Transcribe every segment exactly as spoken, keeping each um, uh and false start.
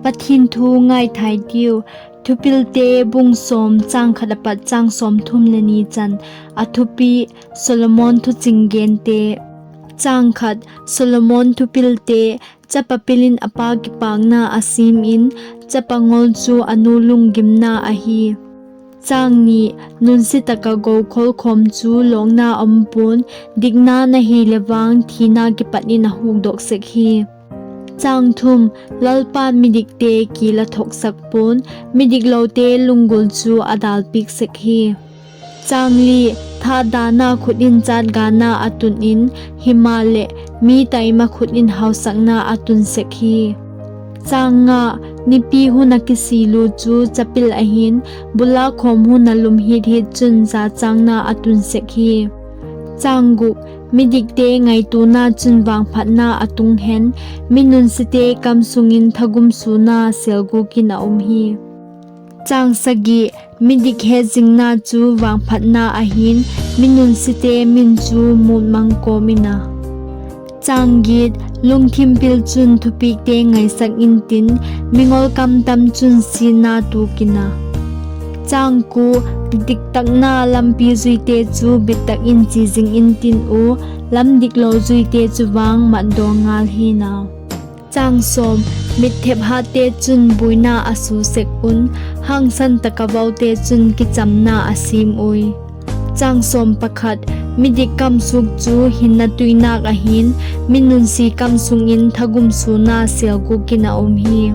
Pathian thu ngaithai tiu. Thupilte bung sawm, châng khat apat châng sawmthum le ni chan. A thupi: Solomon thuching gente. Châng khat. Solomon thupilte. Chapa pil in a pa kipâkna a siam in, chapa ngol chu a nu lunggimna ahi. Châng ni. Nunsia tak ah go kholkhawm chu lawkna um pua'n, dikna na hileh vang thina kipat in a hukdok sek hi. Châng thum. Lalpa'n midikte kil a thoksak pua'n, midiklote lunggul chu a dâlpiak sek hi. Châng li. Thadan a khut in châtgana a tun in, himaleh, mi taima khut in hausakna a tun sek hi. Châng nga. Nipi hun a kisilu chu chapil ahi'n, bul a khawm hun a lum hit hit chun jachângna a tun sek hi. Châng guk. Midikte ngaituana chun vangphatna a tung hen, mi nunsiate kam sung in thagum suana sêlguk in a um hi. Châng sagi. Midik hetzingna chu vangphatna ahi'n, mi nunsiate min chu mût mang kawm in a. Châng giat. Lungthim pil chun thupiakte ngaisak intin, mingol kam tam chun siatna tuak in a. Châng kua. Diktakna lampi zuite chu bit tak in chia zing intin u, lam diklo zuite chu vang matdaw ngal hi'n a. Châng sawm. Mitthep hatte chun buaina a su sek un, hangsan tak a vaute chun kichamna a siam ui. Châng sawm pakhat. Midik kam suak chu hinna tuinâk ahi'n, mi nunsia kam sung in thagum suana sêlguk in a um hi.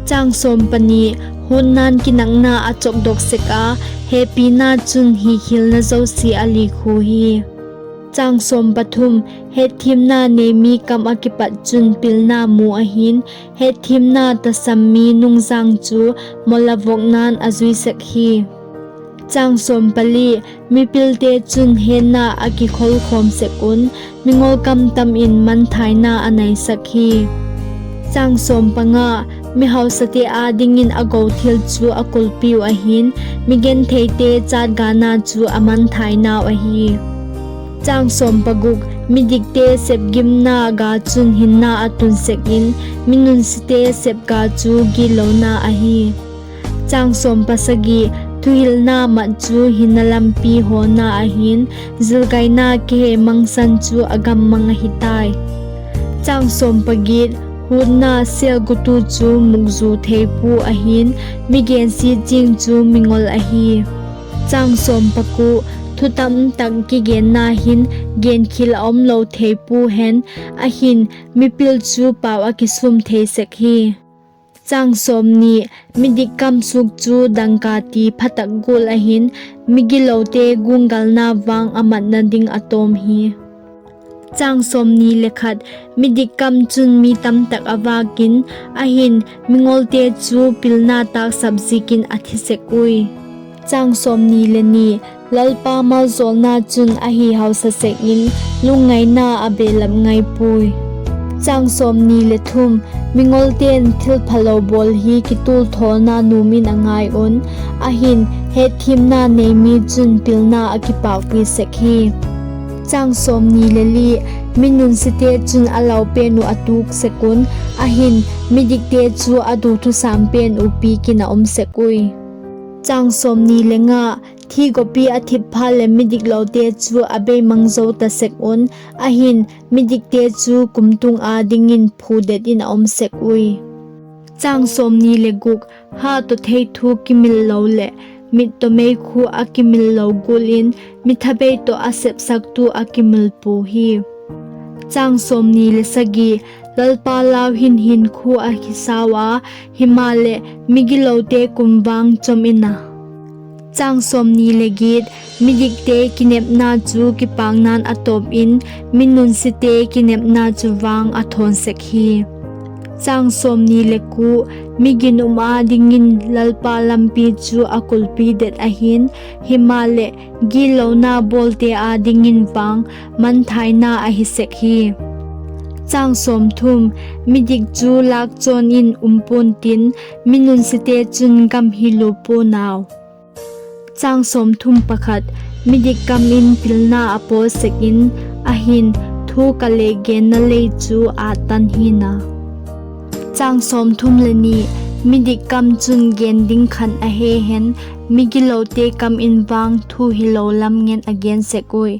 Châng sawm pani. Hutna'n kinakna a chawkdok sek a, hepina chun hikhialna zosia a likhua hi. Châng sawm pathum. Hetthiamna nei mi kam ah kipat chun pilna mu ahi'n, hetthiamna tasam mi nungjang chu mol a vokna'n a zui sek hi. Châng sawm pali. Mipilte chun hetna a kikholkhawm sek un, mingol kam tam in manthaina a naisak hi. Châng sawm panga. Mihausate â dingin a go thil chu a kulpiu ahi'n, migentheite châtgana chu a manthainau ahi. Châng sawm paguk. Midikte sepgimna ga chun hinna a tun sek in, mi nunsiate sepga chu gitlona ahi. Châng sawm pasagi. Thuhilna mat chu hinna lampi hawna ahi'n, zilgaina kihe mangsan chu a gam mang ahi tai. Châng sawm pagiat. Hutna sêlgutu chu mukzu thei pu ahi'n, mi gensiat chiang chu mingol ahi. Châng sawm pakua. Thu tamtak kigenna hin genkhial a um lo thei pu hen, ahi'n mipil chu pau a kisûm thei sek hi. Châng sawmni. Midik kam suak chu dangka ti phatak gual ahi'n, migilote gunggalna vang a matna ding a tawm hi. Châng sawmni le khat. Midik kam chun mi tamtak a vâk in, ahi'n mingolte chu pilna tâksap ziakin a thi sek ui. Châng sawmni le ni. Lalpa maljawlna chun a hi hausa sek in, lungngaina a belap ngai puai. Châng sawmni le thum. Mingolte'n thil phalo bawl hi kitualthawna nuam in a ngai un, ahi'n hetthiamna nei mi chun pilna a kipâkpi sek hi. Châng sawmni le li. Mi nunsiate chun a lau pen uh a tuk sek un, ahi'n midikte chu a du thusam pen uh piak in a um sek ui. Châng sawmni le nga. Thigawpi a thip phat leh midiklote chu a beimang zo ta sek un, ahi'n midikte chu kumtung â dingin phudet in a um sek ui. Châng sawmni le guk. Ha tawh theithu kimil lo leh mit tawh meikhu a kimil lo gual in, mithabei tawh a sepsaktu a kimil pua hi. Châng sawmni le sagi. Lalpa lau hin hinkhua a hisau a, himaleh migilote kum vang chom in a. Châng sawmni le giat. Midikte kinepna chu kipakna'n a tawp in, mi nunsiate kinepna chu vang a thawn sek hi. Châng sawmni le kua. Mi ginum â dingin Lalpa lampi chu a kulpi det ahi'n, himaleh gitlona bawlte â dingin vang manthaina ahi sek hi. Châng sawmthum. Midik chu lâkchawn in um pua'n tin, mi nunsiate chun gam hi lua pua'n au. Châng sawmthum pakhat. Midik kam in pilna a pawl sek in, ahi'n thu ka le genna lei chu ât tan hi'n a. Châng sawmthum le ni. Midik kam chun gen ding khan a he hen, migilote kam in vang thu hilo lam ngen a gen sek ui.